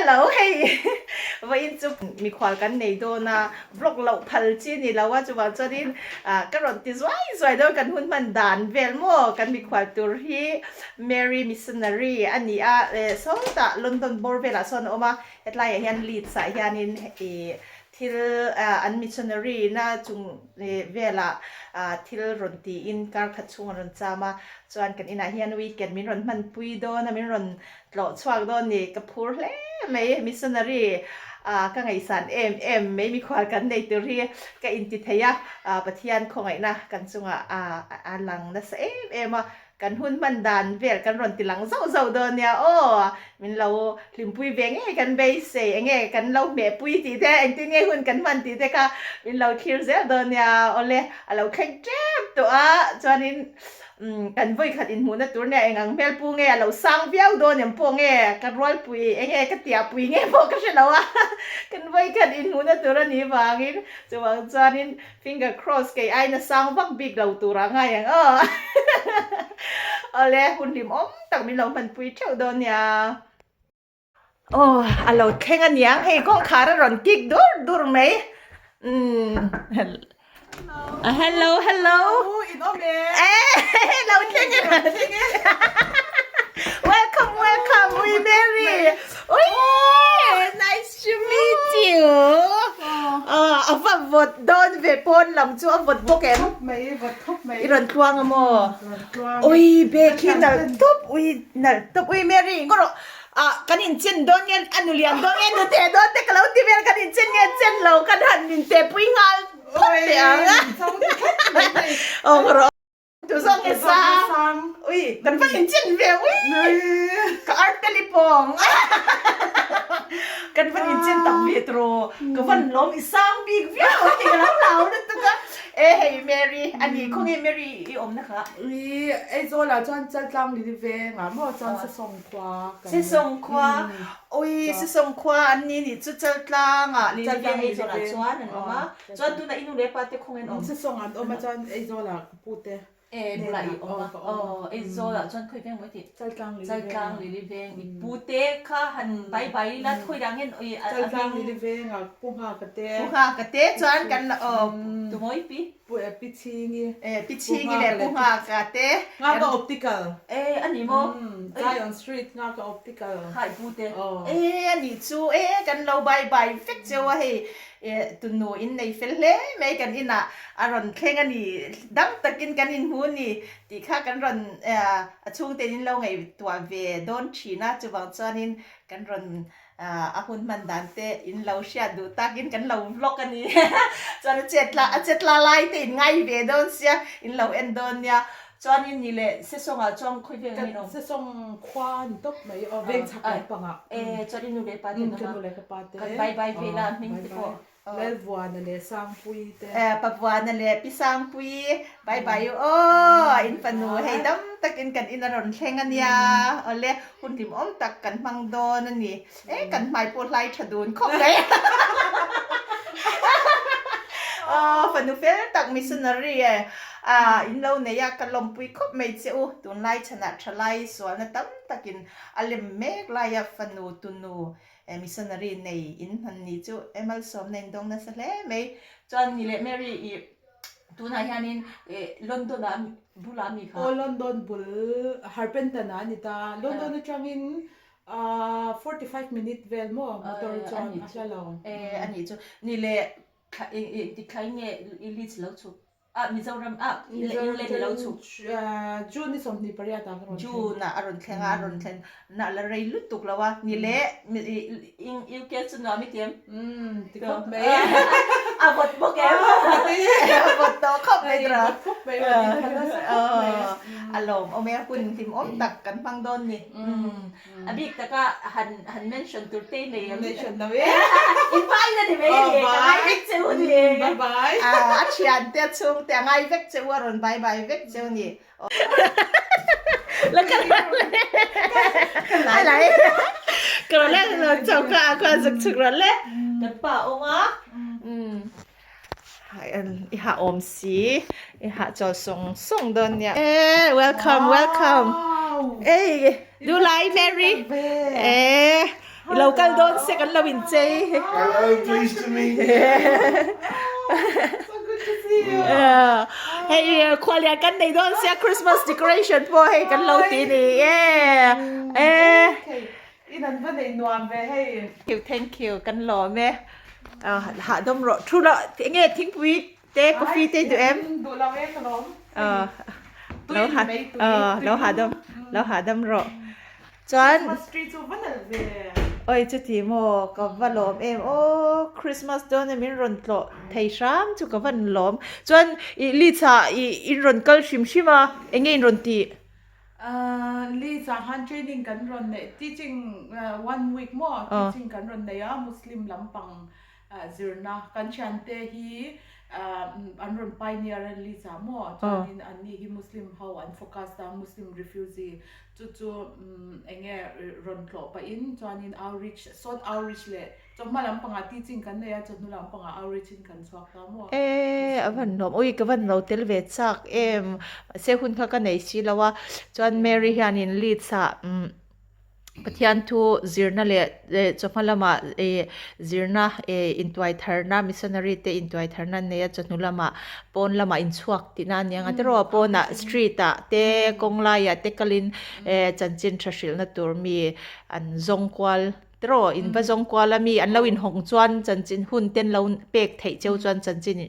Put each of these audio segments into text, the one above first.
Hello hei vawiin chu mikhual kan nei dawn a, vlog loh phal chi ni lo a chuvang chuanin ah ka rawn ti zuai zuai dawn kan hun hman dan vel maw kan mikhual tur hi Mary Missionary a ni a eh sawtah London bawr velah sawn a awm a hetlaiah hian Leeds ah hianin ih thil ah an missionary na chung ih velah ah thil rawn tiin kar khat chhung a rawn cham a chuan kan inah hian weekend min rawn hmanpui dawn a min rawn Tlawh chhuak dawn ni, ka phur hle mai, missionary ah ka ngaihsan em em mai mikhual kan nei tur hi ka inti thei a, Pathian khawngaihna kan chungah a lang nasa em em a, kan hun hman dan vel kan rawn ti lang zauh zauh dawn nia aw, min lo hlimpui ve ngei kan beisei enge kan lo hmehpui tih te engtin nge hun kan hman tih te kha min lo thlir zel dawn nia awle a lo thleng tep tawh a chuanin Umm kan vawikhat inhmuhna tur nia eng ang hmel pu nge a lo sang viau dawn em pawh nge ka rualpui enge ka tiahpui nge pawh ka hre lo a kan vawikhat inhmuhna tur a nih vangin chuvang chuanin finger cross kei aina sang vak bik lo turah ngai ang aw awle hun hlimawm tak min lo hmanpui theuh dawn nia. Aw a lo thleng a niang hei kawngkhar a rawn kik dur dur mai umm hello hello in awm e eh lo thleng e welcome welcome ui Mary ui nice to meet you a va vawt dawn ve pawn lam chu a vawt bawk em mai vawt khawp mai i rawn tluang a maw ui bag hi nalh tawp ui nalh tawp ui Mary ngaw rawh Ah kan inchen dawn nge a nu lian dawn nge nute dawn te ka lo ti vel kan inchen nge chen lo kan han min te pui nghal phawt teh ang a aw rawh tu zawk nge sang ui kan va inchen ve ui ka ar teli pawng kan va inchen tak ve tawh ka van lawm i sang bik viau a ti ka lo hlau lutuk a e hei Mary a ni khawnge Mary i awmna kha ui Aizawl ah chuan Chaltlang Lili veng ah maw chuan Sesawng khua kan Sesawng khua ui Sesawng khua an ni nih chu Chaltlang ah Lili veng Aizawl ah chuan an awm a chuan tunah i nu leh pa te khawnge an awm? Sesawng an awm a chuan Aizawl ah ka pu te E bulah i awm a aw Aizawl ah chuan khawi veng maw i tih? Chaltlang Lili Veng Chaltlang Lili Veng i pu te kha han bai bai ila khawi dah ngen ui a hming Chaltlang Lili Veng ah Pu Nghaka te Pu Nghaka te chuan kan la aw tumawi pi Pu e Pi Chhingi. E Pi Chhingi leh Pu Nghaka te. Nghaka Optical. E a ni maw? Zion Street Nghaka Optical. Hai Pu te. E a nih chu e kan lo bye bye vek cheu a hei e tunu in nei fel hle mai kan inah a rawn thleng a ni dam takin kan inhmu a ni tih kha kan rawn a chhungten in lo ngaihtuah ve dawn thin a chuvang chuanin kan rawn A hun hman dan te in lo hriat duh takin kan lo vlog a ni. Chuan a chet la a chet la lai te in ngai ve dawn sia in lo en dawn nia. Chuanin ni leh Sesawng ah chuan khawi vel nge awm? Sesawng khua a ni tawp mai aw veng chhak lampang ah. E chuan i nu leh pa te an awm a. Ka nu leh ka pa te. Kan bye bye vel a hming te pawh. Lalvuana leh Sangpuii te. Pavuana leh Pi Sangpuii, bye bye u aw, in fanu hei dam takin kan in a rawn thleng a nia, awle hun hlimawm tak kan hmang dawn a ni, e kan hmai pawh hlai tha dun khawp mai aw fanu fel tak missionary e in lo nei a ka lawmpui khawp mai che u, tunlai chhanah thalai sualna tam takin a lem mek laia fanu tunu E missionary nei in hman ni chu e malsawmna in dawng nasa hle mai. Chuan ni leh Mary i tunah hianin e London ah bulah mi kha? Aw London bul Harpenden ah a ni ta. London atangin 45 minute vel maw motor chuan a hla lo. E a nih chu. Ni leh thla i tithlai nge i Leeds lo chhuk? Ah Mizoram ah England i lo chhuk. June ni 28 ah ka rawn thleng. June ah a rawn thleng a, a rawn thlen na la rei lutuk lo a. Ni le UK chu nuam i ti em? Umm ti khawp mai. A vawt bawk em? A vawt tawh khawp mai tawh. A vawt khawp mai, rawn inthal nasa khawp mai. A lawmawm e, hun hlimawm tak kan hmang dawn ni. A bik taka han han mention tur te nei ang. Mention lo e. In vai na ni mai a ni. Ka ngai vek che u ni. Bye bye. A thian te a chhung te a ngai vek che u a rawn bye bye vek che u ni. La ka la le. A lai. Ka rawn le lo chau ka a khuan zuk chhuk rawn le. Kan pa awm a. I hah awm si, i hah chawl sawng sawng dawn nia. E welcome welcome. Ei du lai Mary. E. I lo kal dawn se kan lo inchei. Hello, pleased to meet you. So good to see you. Hei khualian kan nei dawn sia Christmas decoration pawh hei kan lo ti ni e. Okay. In an va nei nuam ve hei. Thank you, thank you kan lawm e. Hahdawm rawh thu la enge thingpui te coffee te duh em? Duh lo e ka lawm. Lo ha lo hahdawm lo hahdawm rawh. Chuan Christmas tree chu va nalh ve. Oi chuti maw ka va lawm em aw Christmas dawn a min rawn tlawh thei hram chu ka van lawm. Chuan i Leeds ah i in rawn kal hrim hrim a enge in rawn tih? Leeds ah khan training kan rawn neih teaching one week maw teaching kan rawn nei a Muslim lampang zirna kan thiante hi an rawn pioneer a Leeds ah maw chuanin anni hi Muslim ho an focus a Muslim refugee Chu chu eng nge rawn tlawh pahin chuanin outreach, short outreach leh chawhma lampangah teaching kan nei a, chawhnu lampangah outreach in kan chhuak ta maw? E, a van nuam, ui ka van lo tel ve chak em, mahse hun kha ka nei si lo a, chuan Mary hianin Leeds ah Pathian thu zirna leh chawhma lamah zirna intuai tharna missionary te intuai tharna an nei a, chawhnu lamah pawn lamah inchhuak tihna a ni ang a tiraw pawnah street ah te kawng laiah te kalin eh chanchin tha hrilhna tur mi an zawng kual tiraw in va zawng kual a mi an lo inhawng chuan chanchin hun te an lo pek theih cheu chuan chanchin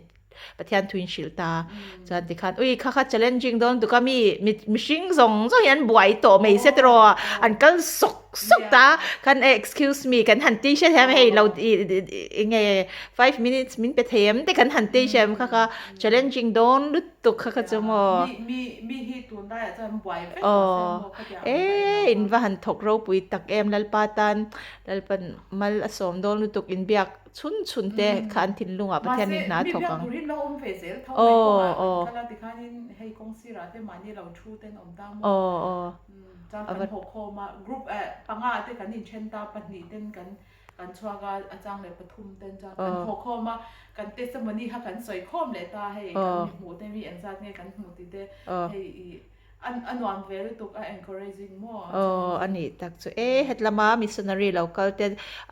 Pathian thu in hrilh ta chuan tikhan ui kha kha challenging dawn tuk a mi mihring zawng zawng hi an buai tawh mai se tiraw an kal sawk sawk ta khan excuse me kan han ti hret hian hei lo eng nge five minutes min pe thei em te kan han ti hret kha kha challenging dawn lutuk kha kha chu maw mi mi hi tun laiah chuan an buai vek tawh se maw khatiang e in va han thawk ropui tak em Lalpa tan Lalpan mal a sawm dawn lutuk inbiak chhun chhun te kha an thinlungah Pathian in hna a thawk ang. Mahse mi biak turin lo awm ve zel tho mai kawngah kan kal a tikhanin hei kawng sirah te mahni lo thu ten awm ta maw chuan kan haw khawm a group panga te kan inthen ta pahnih ten kan kan chhuak a a chang leh pathum ten chuan kan haw khawm a kan testimony kha kan sawi khawm leh ta hei kan mi hmuh te mi engzat nge kan hmuh tih te hei i A nuam ve lutuk a encouraging maw? Aw a nih tak chu e hetlama missionary lo kal te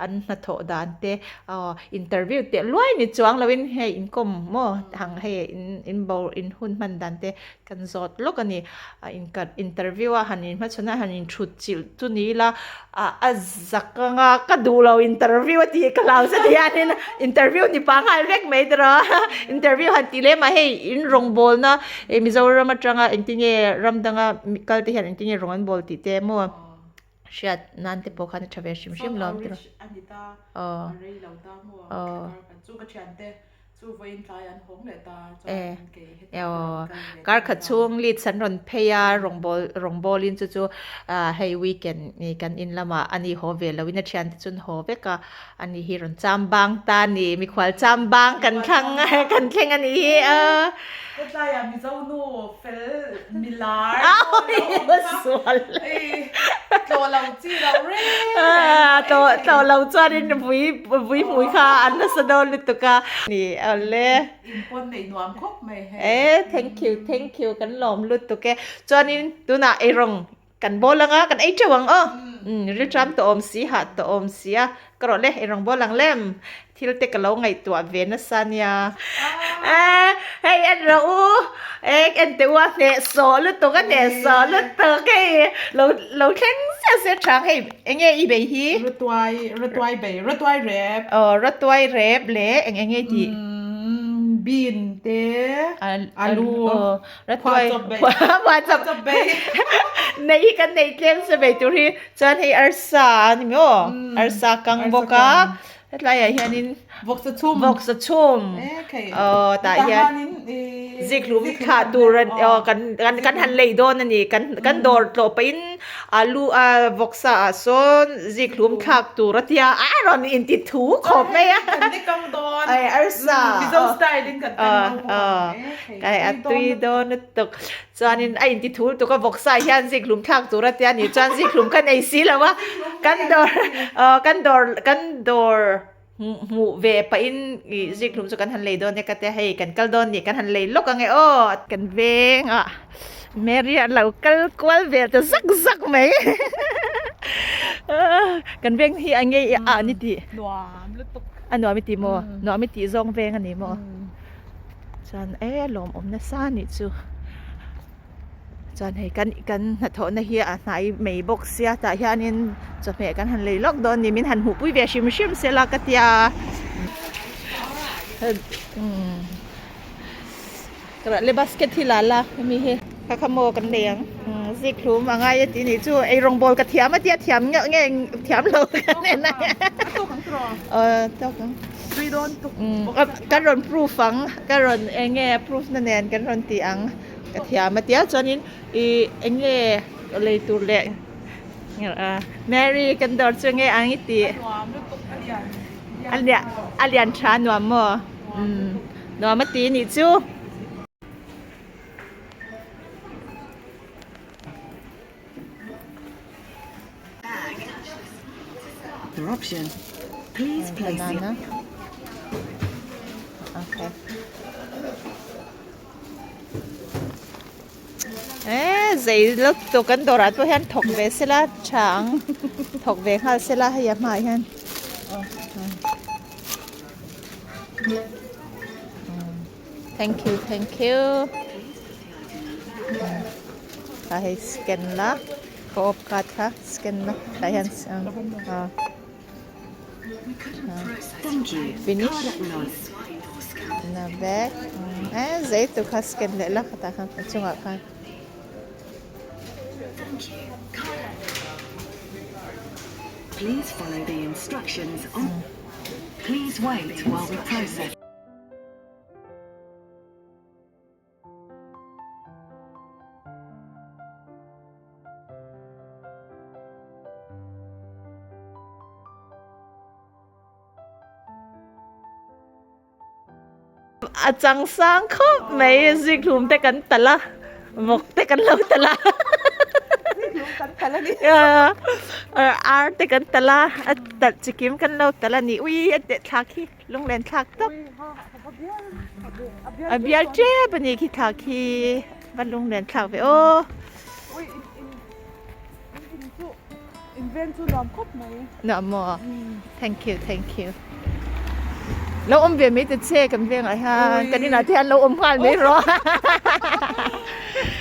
an hnathawh dan te aw interview teh luai ni chuang loin hei inkawm maw hang hei in in bo in hun hman dan te kan zawt lawk a ni a inkat interview a han inhmachhawn a han inthut chilh chu ni ila a a zak anga ka duh lo interview a tih ka hlau zet hianin interview ni pah nghal vek mai tiraw interview han tih lem ah hei in rawngbawlna hei Mizoram atanga engtinge ram danga kal te hian engtinge rawng an bawl tih te maw hriat nan te pawh khan a tha ve hrim hrim lo tiraw aw aw. Chu vawiin tlai an hawng leh ta chuan kei heti aw kar khat chhung leads an rawn phei a rawngbawl rawngbawl in chu chu hei weekend ni kan in lamah ani haw ve lo in a thian te chu an haw vek a ani hi rawn cham bang ta a ni mikhual cham bang kan thlang kan thleng a ni hi a Hetlaiah Mizo nu fel milar sual tlawh lo chi lo reng reng tlawh tlawh lo chuanin vui vui hmui kha an nasa dawn lutuk a ni awle in pawn neih nuam khawp mai hei e thank you thank you kan lawm lutuk e chuanin tunah eirawng kan bawl anga kan ei teuh ang aw rilṭam tawh awm si hah tawh awm si a ka rawh le eirawng bawl ang lem thil te ka lo ngaihtuah ve nasa nia e hei en rawh u e en teh u a hnehsawh lutuk a hnehsawh lutuk hei lo lo thleng siah siah thang hei eng nge i bei hi Ratuai ratuai bei ratuai rep aw ratuai rep leh eng eng nge i tih bean te alu Ratuai Phuah chawp bei Nei hi kan nei tlem se bei tur hi chuan hei arsa a ni maw arsa kang bawk a hetlaiah hianin vawksa chhum vawksa chhum aw tah hian zikhlum thlah tur aw kan kan han lei dawn a ni kan kan dawr tlawh pahin alu a vawksa ah sawn zikhlum thlak tur a tia a rawn inti thu khawp mai a kan ni kang dawn arsa Mizo style in kan kang dawn bawk ang. Kai a tui dawn lutuk. Chuanin a inti thu lutuk a vawksa hian zikhlum thlak tur a tia ni chuan zikhlum kha nei si lo a. Kan dawr aw kan dawr kan dawr hmuh ve pahin ih zikhlum chu kan han lei dawn e ka tia hei kan kal dawn nih kan han lei lawk ang e aw. Kan veng ah Mary a lo kal kual vel ta zak zak mai. Kan veng hi a ngei a ni tih. Nuam lutuk. A nuam i ti maw? Nuam i tih zawng veng a ni maw? Chuan e lawmawm nasa a nih chu. Chuan hei kan kan hnathawhna hi a hnai mai bawk sia tah hianin chawhmeh kan han lei lawk dawn a ni min han hmuhpui ve hrim hrim sela ka tia. Ka le basket hi la la hemi hi kha kha maw kan nei ang zik hlum a ngai a tih nih chu eirawng bawl ka thiam a tia thiam ngeuh nge thiam lo kan en a aw tawk ang kan rawn proof ang ka rawn eng nge proof na nen kan rawn ti ang ka thiam a tia chuanin ih eng nge lei tur leh Mary kan dawr chu nge ang i tih a lian tha nuam maw. Nuam a ti nih chu. Banana. Okay. Eh, zei lutuk kan dawrah pawh hian thawk ve sela tha ang thawk ve nghal sela hei a hmaah hian. Thank you, thank you. Tah hei scan la, co-op card kha scan la tah hian ah. Finish. Na bag. Eh, zei tu kha scan leh la khatah khan a chungah khan. Please follow the instructions on Please wait while we process. A chang sang khawp mai zikhlum te kan talh a vawk te kan lo talh a Zikhlum kan talh a ni ar te kan talh a a talh chikim kan lo talh a ni ui a teh thlak hi lunglen thlak tawp a bial tep a ni khi thlak hi va lunglen thlak ve aw. In veng chu nuam khawp mai. Nuam maw? Thank you, thank you. Lo awm ve mai ta che kan vengah hian kan inah te hian lo awm nghal mai rawh.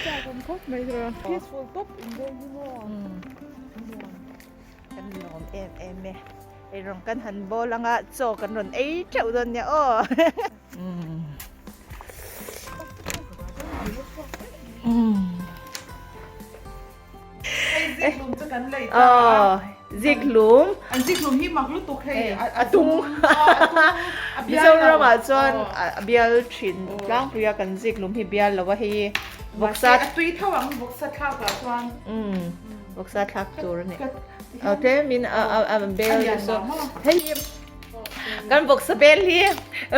Chak awm khawp mai rawh. Peaceful tawp in veng hi maw. Kan lawm em em e. Eirawng kan han bawl anga chaw kan rawn ei teuh dawn nia aw. Zikhlum chu kan lei ta a. Zikhlum. An zikhlum hi mak lutuk hei. A tung. Mizoramah chuan a bial thin tlangpuia kan zikhlum hi bial lo a hei vawksa. A tui tho ang vawksa thlak ah chuan. Vawksa thlak tur a ni. Tlemin a bel saw hei kan vawksa bel hi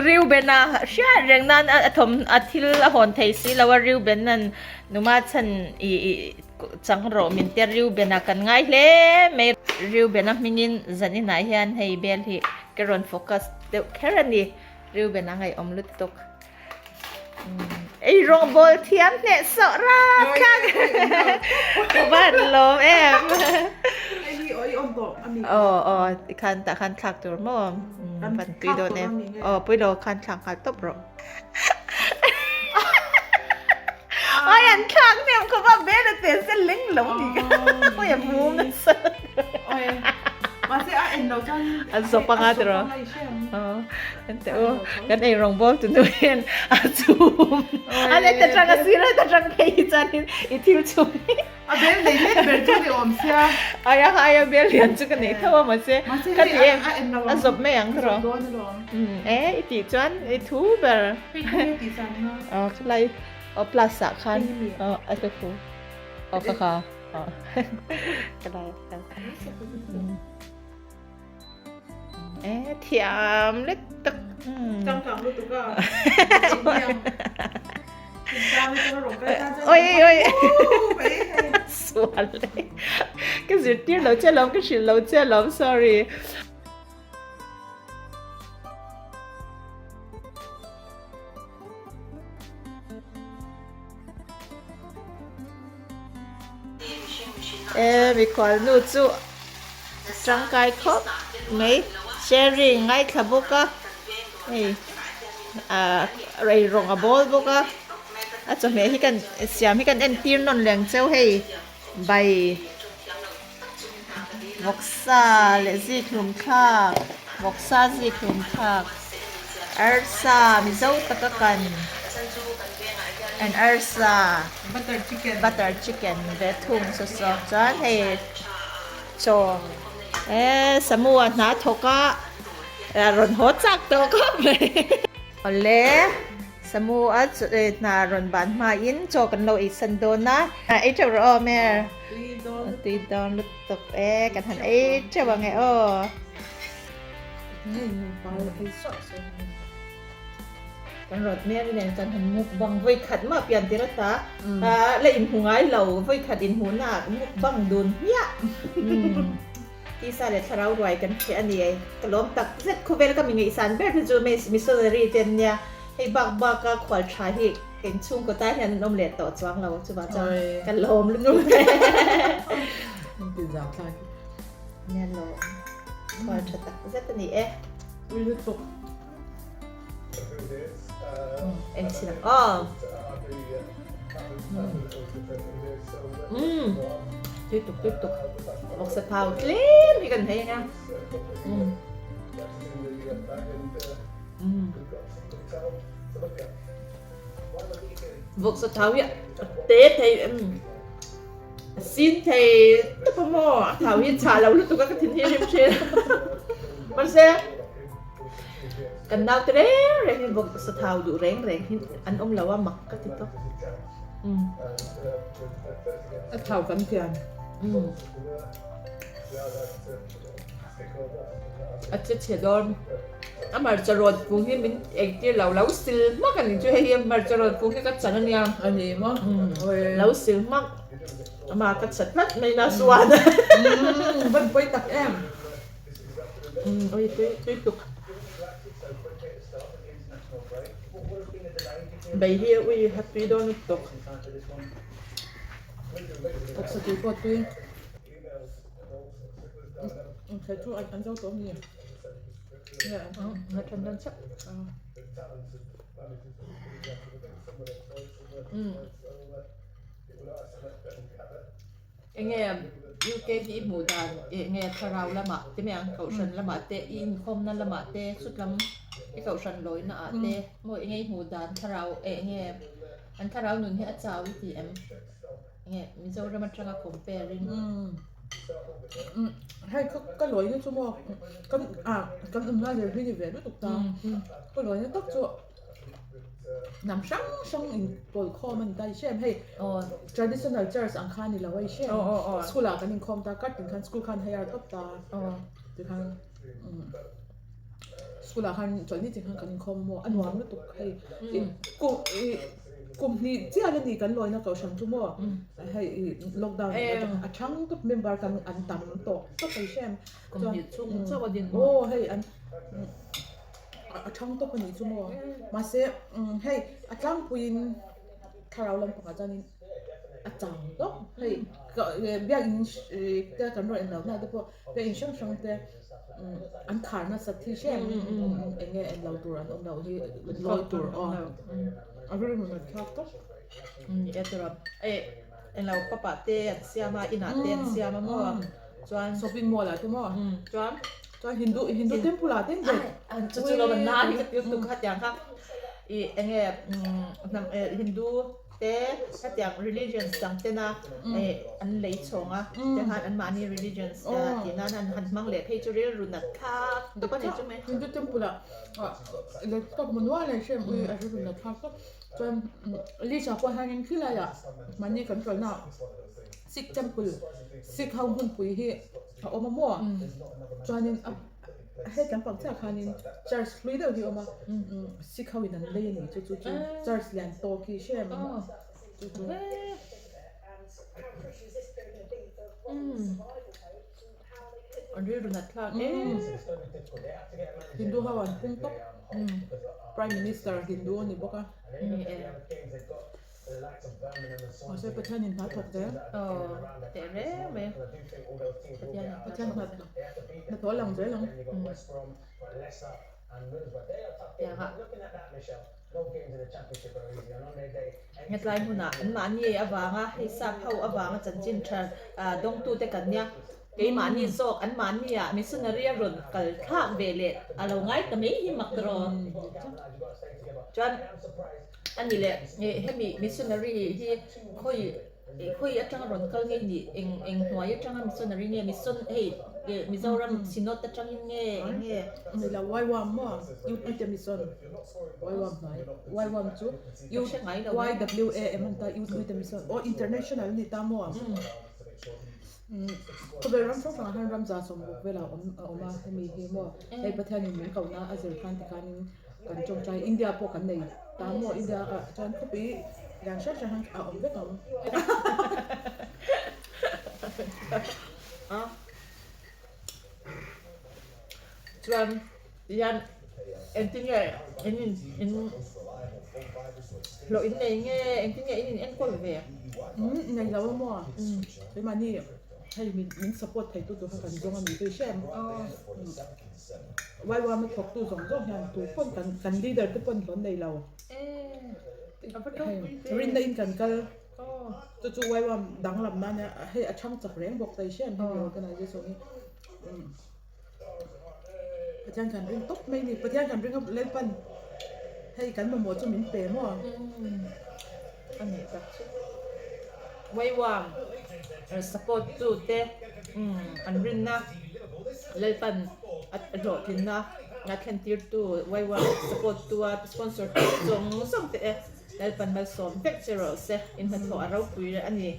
Reuben a hriat reng nan a thawm a thil a hawn thei si lo a Reuben an Numa chhan i i chang rawh min tia Reuben a kan ngai hle mai Reuben a hmingin zan inah hian hei bel hi ka rawn focus deuh kher a ni Reuben a ngaihawm lutuk. Ei rawng bawl thiam hneh sawh rak thlak ka van lawm em. Hei hi aw i awm tawh a mi. Aw aw tikhan tah khan thlak tur maw van tui dawn em. Aw puilo khan thlak nghal tawp rawh. Oi an thlak hnem khawp a bel a tel se leng lo ni ka oi a mum nasa. Oi mahse a en lo chuan a zawp anga tiraw. Kan teh u, kan ei rawng bawl tu nu hian a chhum. A let atang a sir a atang phei hi chuanin i thil chhum hi. A bel nei let ber chu ni awm sia. Ai a hai a bel lian chu ka nei tho a mahse ka ti em a zawp mai ang tiraw. E i tih chuan i thu ber. Hei hi nge tih san na? Aw khilai aw plus ah khan aw a ka thu aw ka kha aw khilai ah khan. E thiam let tak. Changkang lutuk a. Oi oi. Sual le. Ka zirtir lo che lawm ka hrilh lo che lawm sorry. E mikhual nu chu. Tangkai khawp mai sharing ngaithla bawk a hei ah eirawng a bawl bawk a a chawhmeh hi kan siam hi kan entir nawn leng cheu hei bai vawksa leh zikhlum thlak vawksa zikhlum thlak arsa mizo taka kan an arsa butter chicken ve thung saw saw chuan hei. Chaw e Samu a hna thawk a rawn haw chak tawh khawp mai. Awle Samu a hna rawn ban hmain chaw kan lo ei san dawn a. Ei teuh rawh aw Mer. Tui dawn lutuk e kan han ei teuh ang e aw. Kan rawt Mary nen chuan han mukbang vawi khat mah pian tir a ta la inhmu ngai lo vawi khat inhmuhna ah mukbang dun hmiah tisa leh thlarau ruai kan hria a ni e ka lawm tak zet khawvel ka mi ngaihsan ber te chu missionary te an nia hei bak bak a khual tha hi ka inchhungkaw tan hian an awm leh tawh chuang lo chuvang chuan ka lawm lutuk nia lawm khual tha tak zet a ni e. Eng chin ang aw. Umm tui tuk tui tuk vawksa thau tlem hi kan hei anga umm umm vawksa thau hi a te thei umm a sin thei tawp a maw a thau hi chhah lo lutuk a ka thin hi a rim thin mahse Kan naute reng reng hi vawk sathau duh reng reng hi an awm lo a mak ka ti tawp. A thau kan thiam. A che chhe dawn. A hmarcha rawt fung hi min engtir lo lo sil hmak a ni chu hei hi hmarcha rawt fung hi ka chan a nia. A ni maw? Lo sil hmak. Ama ka chat tlat mai na chuan. Van pawi tak em. Ui tui tui tuk. Bei hi ui hat tui dawn lutuk. Taksa tui pawh tui. Thei chu an zo tawh mi. Nga than dawn chiah. Enge UK hi i hmuh dan enge thlarau lamah te mai ang kohhran lamah te i inkhawmna lamah te chutlam i kohhran lawina ah te maw enge i hmuh dan thlarau enge an thlarau nun hi a chau i ti em enge Mizoram atanga compare in. Hei ka ka lawina chu maw kan ah kan awmna ler hi ni ve lutuk ta ka lawina tak chu. Hnam hrang hrang in pawl khawm a ni ta i hre em hei traditional church ang kha a ni lo a i hre em school ah kan inkhawm ta kar tin khan school khan hire tawp ta tikhan school ah khan chawlhni tin khan kan inkhawm a maw a nuam lutuk hei kum hnih chiah a ni kan lawina kohhran chu maw hei lockdown a thang tawp member kan an tam tawh tawp a i hre em kum hnih chhung chauh a din aw hei an. A thang tawp a nih chu maw mahse hei a tlangpuiin thlarau lampangah chuanin a chang tawp hei biakin te kan rawn en lohna te pawh biakin hrang hrang te an khar nasa thi hrem eng nge en lo tur an awm loh hi lawi tur aw a rilru nat thlak tawp. Englo papa te an siam a inah te an siam a maw chuan shopping mall ah te maw chuan chuan hindu hindu temple ah te an nei chu chu lo na hi ka ti lutuk hetiang kha i enge hnam hindu te hetiang religions dang tena an lei chhawng a tikhan an mahni religions tih nan an han hmang leh phei chu rilru nat thlak tawp a ni chu mai hindu temple ah laptop hmu nual a hrem ui a rilru nat thlak tawp. Chuan Lisa pawh hianin khi laiah mahni kan kalna Sikh temple Sikh ho hmunpui hi a awm a maw chuanin a hetlam pang chiah khanin church hlui deuh hi a awm a Sikh ho in an lei a ni chu chu chu church lian tawk hi hre em chu chu. An rilru nat thlak em. Hindu ho an phung tawp. Prime Minister Hindu a ni bawk a. Ni e. Mahse Pathianin hna thawk zel. Aw teh reng mai. Pathianin hna Pathian hna hna thaw lang zel ang. Tiangah Hetlai hmunah anmahni avanga hei sap ho avanga chanchin tha dawngtute kan nia. Keimahni zawk anmahnia missionary a rawn kal thlak ve leh a lo ngai ta mai hi mak tawh. Chuan a ni leh hemi missionary hi khawi khawi atanga rawn kal nge nih eng eng hnuai atanga missionary nge mission hei Mizoram Synod atangin nge eng nge? Ni lo YWAM maw Youth with a Mission YWAM hnuai YWAM chu YWAM an ta Youth with a Mission aw international a ni ta maw? Khawvel ram hrang hrangah hian ramza sawmruk velah a awm a awm a hemi hi maw hei Pathianin min kohna a zir khan tikhanin kan tawngtai India pawh kan nei ta maw India ah chuan khawpui lian hrang hrang hian a awm vek ang. Chuan hian engtin nge in in in hlawh in nei nge engtin nge in in enkawl ve? Umm nei lo a maw? Keimahni hei min min support thei tu tur kha kan zawng a ni tui hriat YWAM a thawk tu zawng zawng hian tu pawn kan kan leader te pawn hlawn nei lo. Rinna in kan kal chu chu YWAM danglam nan hei a chhang chak reng bawk tei hriat hemi organization hi. Pathian kan ring tawp mai a ni. Pathian kan ring a Lalpan hei kan mamawh chu min pe maw? A nih tak chu. YWAM support tu te an rinna Lalpan a hlawhtlinna a thlen tir tu YWAM support tu a sponsor tu zawng zawng te e Lalpan malsawm vek che rawh se. In hnathawh a ropui a ni.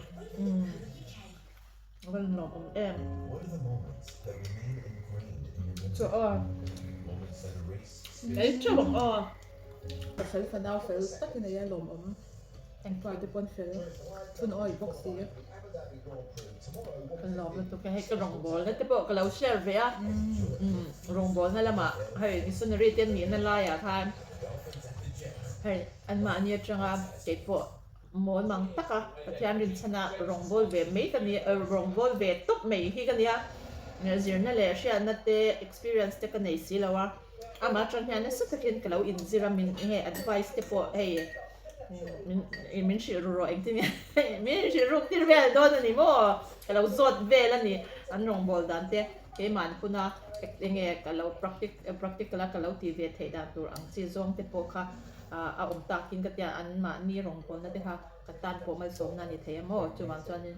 A van lawm awm em. Chaw aw. Ei teuh ang aw. Ka fel fanau fel tak i nei a lawm awm. Engpah te pawn fel chhun awi bawk si. Ka lawm lutuk e hei ka rawngbawlna te pawh ka lo share ve a. Rawngbawlna lamah hei missionary te an nihna laiah khan hei anmahni atanga keipawh Mawl mang taka Pathian rinchhana rawngbâwl ve mai ka ni, rawngbâwl ve tawp mai hi ka nia. Zirna leh hriatna te, experience te ka nei si lo a, amah atang hian nasa takin ka lo inzir a, min nge advice te pawh hei min min hrilh ru rawh engtin nge min hrilh ruk tir vel dawn a ni maw? Ka lo zawt vel a ni an rawngbâwl dan te keimahni huna enge ka lo practical a ka lo tih ve theih dan tur ang chi zawng te pawh kha a awm takin ka tia anmahni rawngbawlna te kha ka tan pawh malsawmna a ni thei a maw chuvang chuanin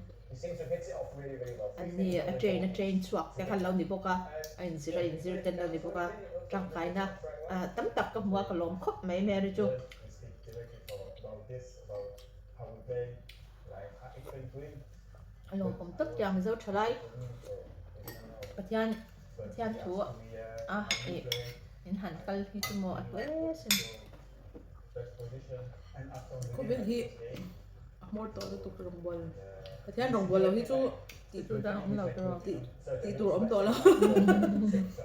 anni a train a train chhuak te kha an lo ni bawk a a inzir a inzir te an lo ni bawk a tangkaina tam tak ka hmu a ka lawm khawp mai Mary chu. A lawmawm tak tia Mizo thalai Pathian Pathian thu a ih in han kal hi chu maw a hle sin. Khawvel hi a hmawr tawh lutuk rawngbawl Pathian rawngbawl lo hi chu tih tur dang awm lo tur tih tih tur awm tawh lo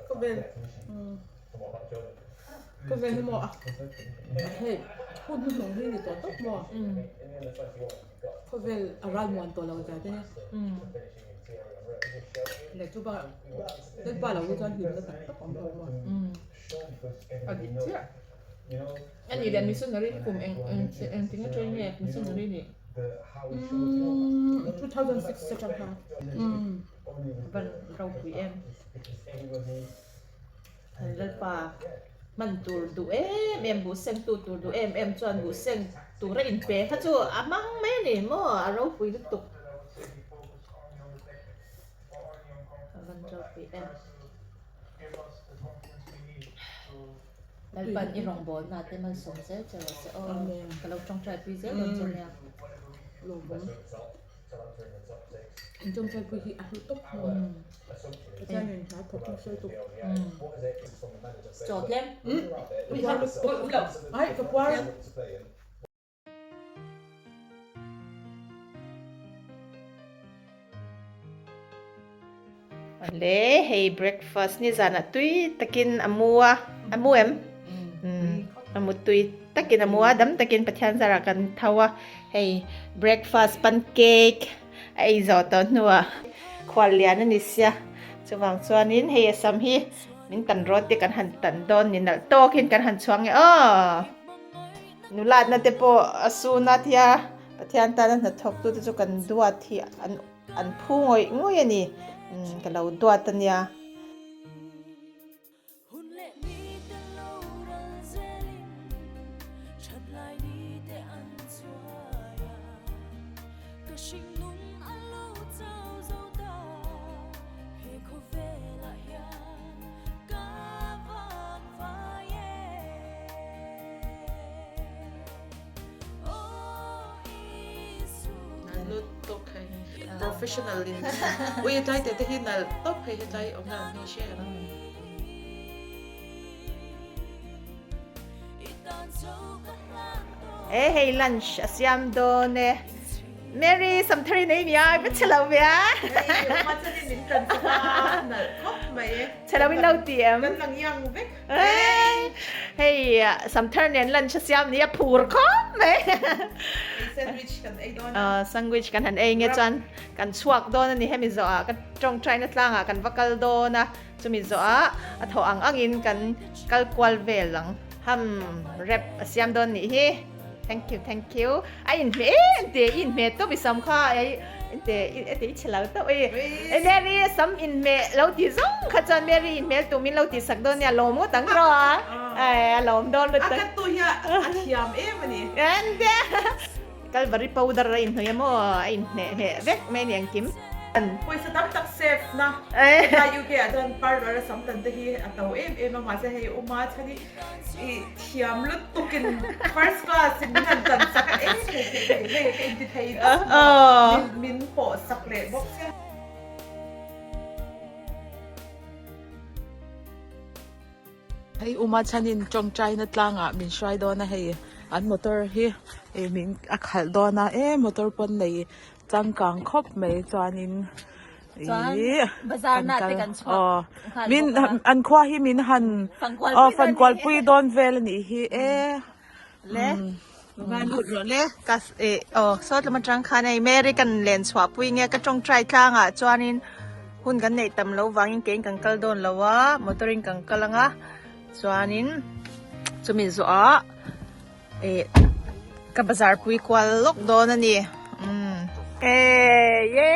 khawvel khawvel hi maw a hei hun hnuhnung hi ni tawh tawp maw. Khawvel a ral muan tawh lo zia te leh chu ba Lalpa lo hi chuan hlimna tak tak awm lo maw. A dik chiah. A nih leh missionary hi kum eng eng engtin nge train nge missionary nih? Umm 2006 atang khan. Van ropui em. Lalpa hman tur duh em em buh seng tu tur duh em em chuan buh seng tura inpe kha chu a hmang mai a ni maw a ropui lutuk a van ropui em Lalpan i rawngbawlna te malsawm zel che rawh se aw ka lo tawngtai pui zel dawn che nia. In tawngtai pui hi a hlu tawp hlawm. Pathian in hla thawk nasa lutuk. Chaw tlem. Ui ha ui um lo. Ai ka puar. Le hei breakfast ni zanah tui takin a mu a a mu em a mu tui takin a mu a dam takin Pathian zarah kan tho a. Hei breakfast pancake a ei zawh tawh hnuah khual lian a ni sia. Chuvang chuanin hei a sam hi min tan rawt te kan han tan dawn ni nalh tawkin kan han chhuang e aw. Nulatna te pawh a sun a tia Pathian tana hnathawk tute chu kan duat hi an an phu ngawih ngawih a ni. Ka lo duat a nia. Lutuk hei professional in ui tlai te te hi nalh tawp hei hetlai awm dan hi hre ang. E hei lunch a siam dawn e. Mary Samthari nei nia i va chhe lo ve a. Chhe lo in lo ti em. Hei Samthar nen lunch a siam nia phur khawp mai. Sandwich kan han ei nge chuan kan chhuak dawn a ni hemi zawhah ka tawngtaina tlangah kan va kal dawn a chumi zawhah a thawh ang angin kan kal kual vel ang. Ham rep a siam dawn nih hi. Thank you, thank you. A inhmeh em te, i inhmeh tawp i sam kha ei te i te i chhe lo tawp ei. Ei Mary sam inhmeh lo ti zawng kha chuan Mary inhmel tu min lo ti sak dawn nia lawm ngawt ang rawh a. Ei a lawm dawn lutuk. A cut tu hi a thiam em a ni. Ente Calvary powder a inhnawih a maw a inhmeh hmeh vek mai a ni engkim. Pawisa tam tak save na hetlai UK ah chuan parlour a sam tan te hi a to em em a mahse hei uma chhan hi i thiam lutuk in first class in min han tan sak a eng thei thei thei hei ka inti thei tawp maw min pawh sak leh bawk sia. Hei Uma chhanin tawngtaina tlangah min hruai dawn a hei an motor hi ih min a khalh dawn a e motor pawn nei changkang khawp mai chuanin ih kan kal aw min an khua hi min han aw fankual pui dawn vel a nih hi e le va lut rawh le ka eh aw saw tlem atang khan hei Mary kan len chhuah pui nge ka tawngtai tlangah chuanin hun kan neih tam loh vangin kein kan kal dawn lo a motor in kan kal anga chuanin chumi zawhah eh ka bazar pui kual lawk dawn a ni umm eh ye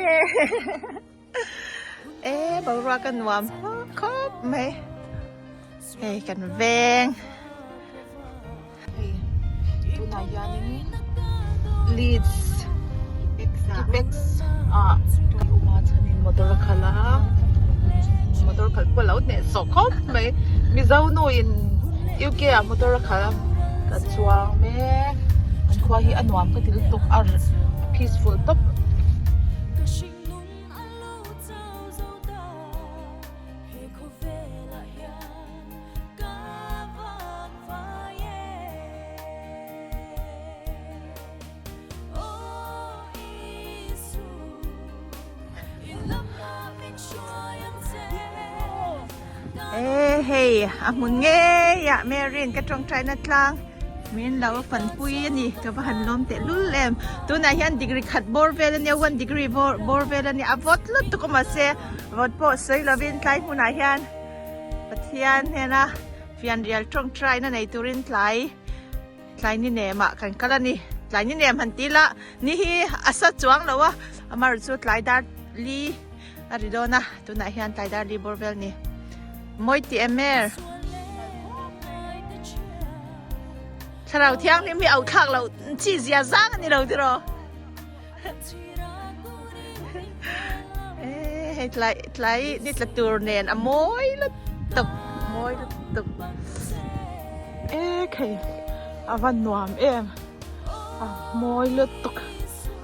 eh boruak a nuam khawp mai hei kan veng. Hei tunah hianin Leeds Ipex ah uma chhanin motor a khalh a motor khalh pawh a lo hnehsawh khawp mai Mizo nu in UK ah motor a khalh a kan chuang mek an khua hi a nuam ka ti lutuk a peaceful tawp. E hei a hmun ngei ah Mary'n ka tawngtaina tlang min lo fanpui a ni ka va han lawm teh lul em tunah hian degree khat bawr vel a nia one degree bawr vel a nia a vawt lutuk a mahse vawt pawh sawi lovin tlai hmunah hian Pathian hnena fianrial tawngtaina nei turin tlai tlai ni nemah kan kal a ni. Tlai ni nem han ti la ni hi a sa chuang lo a amaherawhchu chu tlai dar li a ri dawn a tunah hian tlai dar li bawr vel a ni. Mawi tih em er? Thlarau thianghlim hi auh thlak loh chi zia zang a ni lo tiraw? Hei tlai tlai ni tla tur nen a mawi lutuk mawi lutuk e khei a va nuam em a mawi lutuk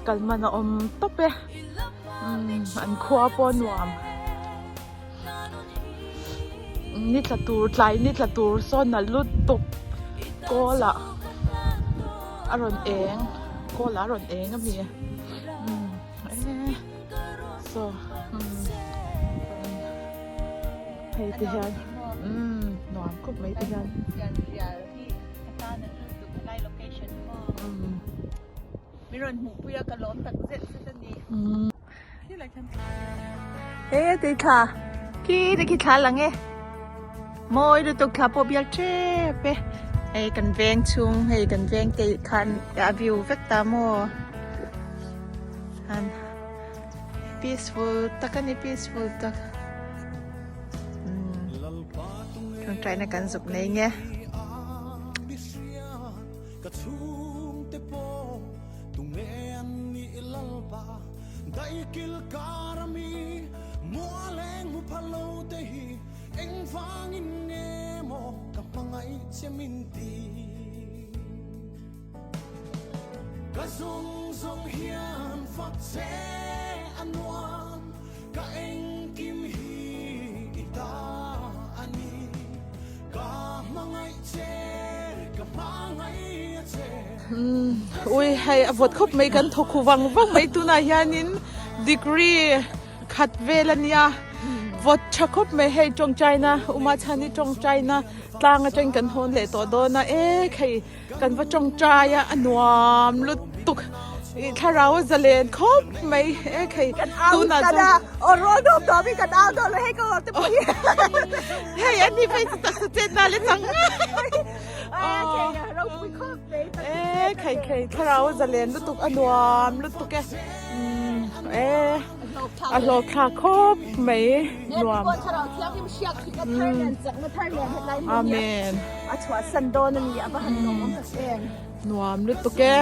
kal man a awm tawp e an khua pawh a nuam ni tla tur tlai ni tla tur sawn a lutuk kawl ah a rawn eng kawl ah a rawn eng a mi umm e saw umm hei te hian umm nuam khawp mai te hian umm. Min rawn hmuhpui a ka lawm tak zet zet a ni. E tui thla khi te khi thla lang e mawi lutuk thla pawh bial tep e hei kan veng chhung hei kan veng te khan a view vek ta maw han peaceful tak a ni peaceful tak tawngtaina kan zuk nei nge. Ka chhungte pawh tunge an nih lalpa Daikil kar ami mualeng hmu pha lo te hi engvangin nge maw ka hmangaih che min ti Ka zawng zawng hian fak che a nuam ka engkim hi i ta a ni Ka hmangaih che ka hmangaih a che. Ui hei a vawt khawp mai kan thawk hu vang vang mai tunah hianin degree khat vel a nia vawt tha khawp mai hei tawngtaina Uma Chhani tawngtaina tlang atangin kan hawn leh tawh dawn a e khei Kan va tawngtai a, a nuam lutuk. Ih thlarau a zalen khawp mai e khei tunah chuan. Aw rawl dawm dawm in kan au dawn lo hei ka awm te pawh hi. Hei an ni phei chu taksa chet na le chang. Aw ropui khawp mai. E khei khei thlarau a zalen lutuk a nuam lutuk e. E a hlawk thlak khawp mai nuam. Amen. A chhuahsan dawn a ni a va han lawm awm tak em. Nuam lutuk e.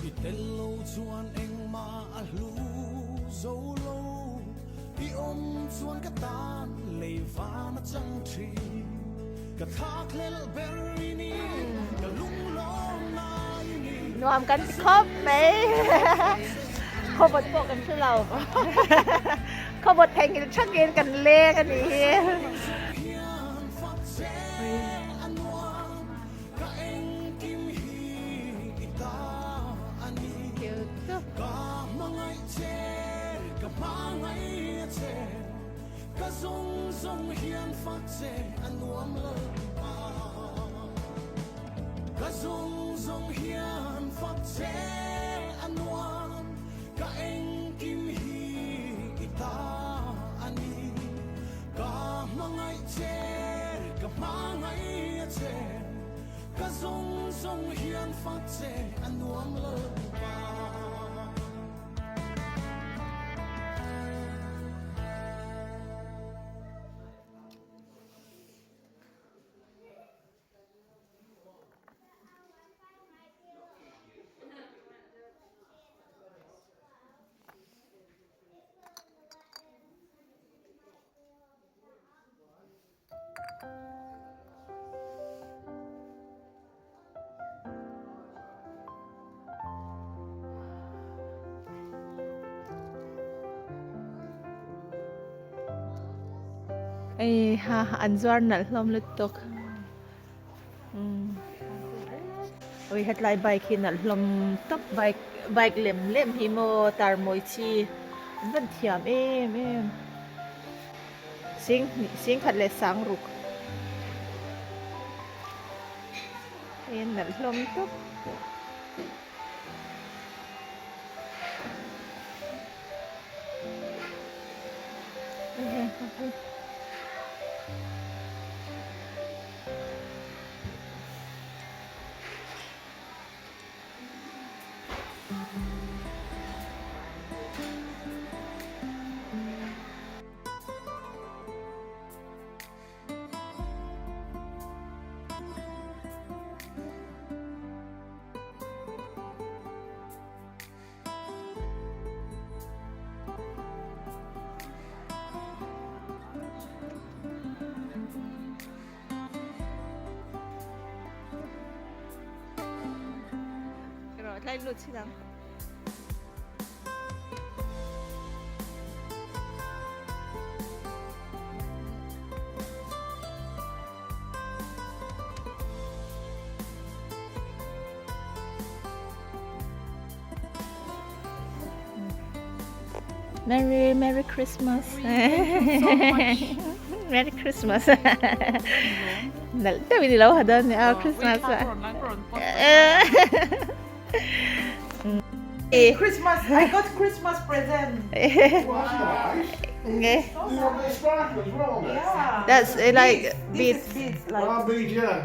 I tel lo chuan engmah a hlu zo lo, i awm chuan ka tan lei van a chang thin. Ka thlakhlelh ber i ni, ka lunglawm nai i ni. Nuam kan ti khawp mai, khawvawt pawh kan hre lo, khawvawt theihnghilh thakin kan leng a nih hi. Ka hmangaih che, ka hmangaih a che, ka zawng zawng hian fak che a nuam lo pa. Ei ha an zuar nalh hlawm lutuk ui hetlai bike hi nalh hlawm tawp bike bike lem lem hi maw tar mawi chi an van thiam em em. Sing hnih sing khat leh sang ruk hei a nalh hlawm tawp. Tlai lut chhin ang. Merry Merry Christmas Merry Christmas Nalh deuhin i lo ha dawn nia Christmas ah Christmas I got Christmas present Nge That's like beads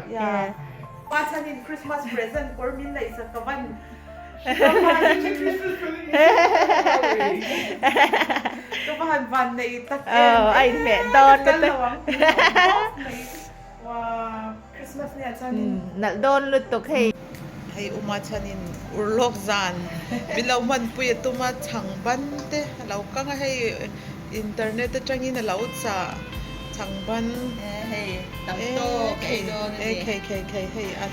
Yeah Pathianin Christmas present kawr min neih sak ka van Ka va han van nei tak em. A inhmeh dawn lutuk. Christmas nia chuanin. Nalh dawn lutuk hei. Hei uma chuanin urlawk zan min lo hmanpui a tum a chhang ban te a lo kang a hei internet atangin a lo chah chhang ban hei tam tawk ei dawn a ni. Khei khei khei hei a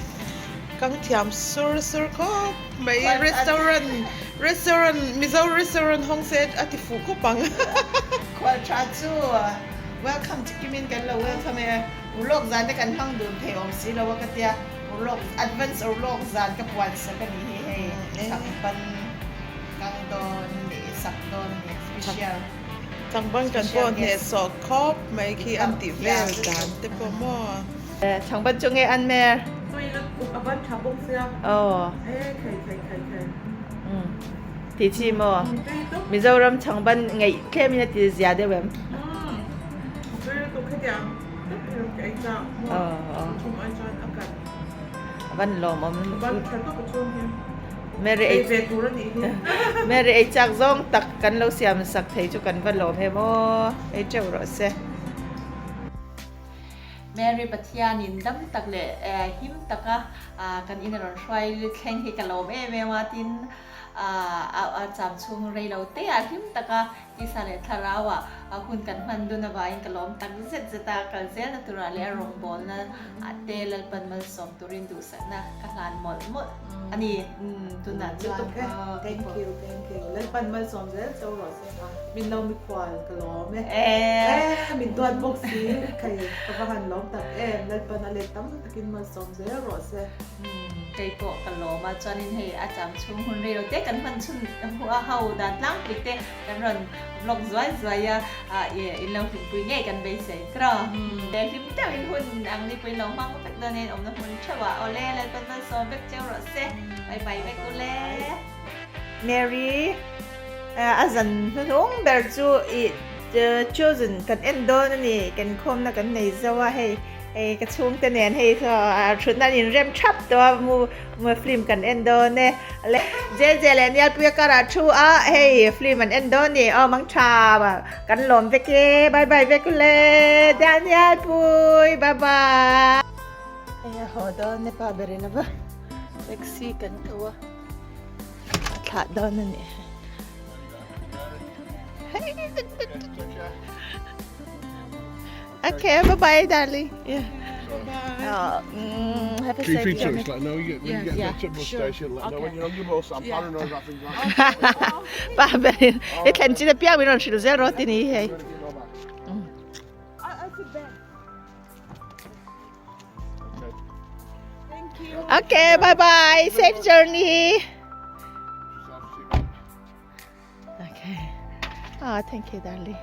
Kang thiam sur sur khawp mai restaurant restaurant Mizo restaurant hawng se a ti fuh khawp ang. Khual tha chu welcome chi kimin kan lo welcome e urlawk zan te kan hmang dun thei awm si lo a ka tia urlawk advance urlawk zan ka puan sak a nih hi hei changban kang dawn nih sak dawn a ni special. Changban kan pawh hnehsawh khawp mai khi an tih vel dan te pawh maw. Changban chu nge an mer? Tui lutuk a ban tha bawk sia. Aw. E khei khei khei khei. Um. Ti chi maw? Tui lutuk. Mizoram changban ngeih tlem in a ti zia deuh em? Um. Tui lutuk hetiang tak hi ka ei chak maw? Aw. Chhum ai chuan a kan. A ban lawm awm. A ban tha tuk a chhung hi. Mary ei ve tur a nih hi. Mary ei chak zawng tak kan lo siam sak thei chu kan va lawm em aw. Ei teuh rawh se. Mary Pathianin dam tak leh him taka kan in a rawn hruai thleng hi ka lawm em em a, tin a cham chhung rei lo te ah him taka tisa leh thlarau ah hun kan hman dun avangin ka lawm tak zet zet a, kal zelna turah leh a rawngbawlna ah te Lalpan malsawm turin duhsakna ka hlan mawlh mawlh a ni tunah chuan. Thank you, thank you. Lalpan malsawm zel chauh rawh se. Min lo mikhual ka lawm e. Eh. Min duat bawk si khei ka va han lawm tak em Lalpan a let tam takin malsawm zel rawh se. Kei pawh ka lawm a chuanin hei a cham chhung hun rei lo te kan hman chhun a ho dan tlangpui te kan rawn vlog zuai zuai a in lo hlimpui ngei kan beisei tiraw. Hlim deuhin hun ang nipui lo hmang vek dawn in awmna hmun theuh ah awle Lalpan malsawm vek cheu rawh se. Bye bye vek ule. Mary. A zan hnuhnung ber chu ih chosen kan en dawn a ni kan khawmna kan nei zo a hei hei ka chhungte nen hei thutna an inrem thap tawh a mu mu film kan en dawn e le JJ leh Nialpuia karah thu a hei film an en dawn a ni aw mang tha kan lawm vek e bye bye vek ule Danielpui bye bye. Hei a haw dawn e pa berin ava taxi kan ko a. A thlah dawn a ni. Okay, bye bye, darling. Yeah. Bye. Oh, have a Keep safe in touch, journey. let know you get, when you get Yeah, back to bus sure. station, let know when Okay. you're on your bus. I'm Yeah. paranoid about things like that. Pa berin. I thlen chin a piang min rawn hrilh zel rawh ti ni hei. Ready to go back. I sit back. Okay. Thank you. Okay, bye bye. Safe journey. Okay. Ah, oh, thank you, darling.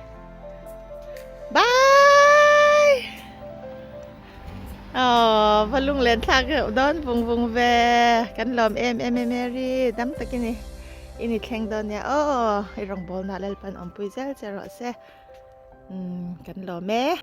Bye. Oh, va lung len thlak dawn vung vung ve. Kan lawm em em e Mary. Dam takin i ini thleng dawn nia. Oh, i rawngbawl na Lalpan awmpui zel che rawh se. Um, kan lawm e.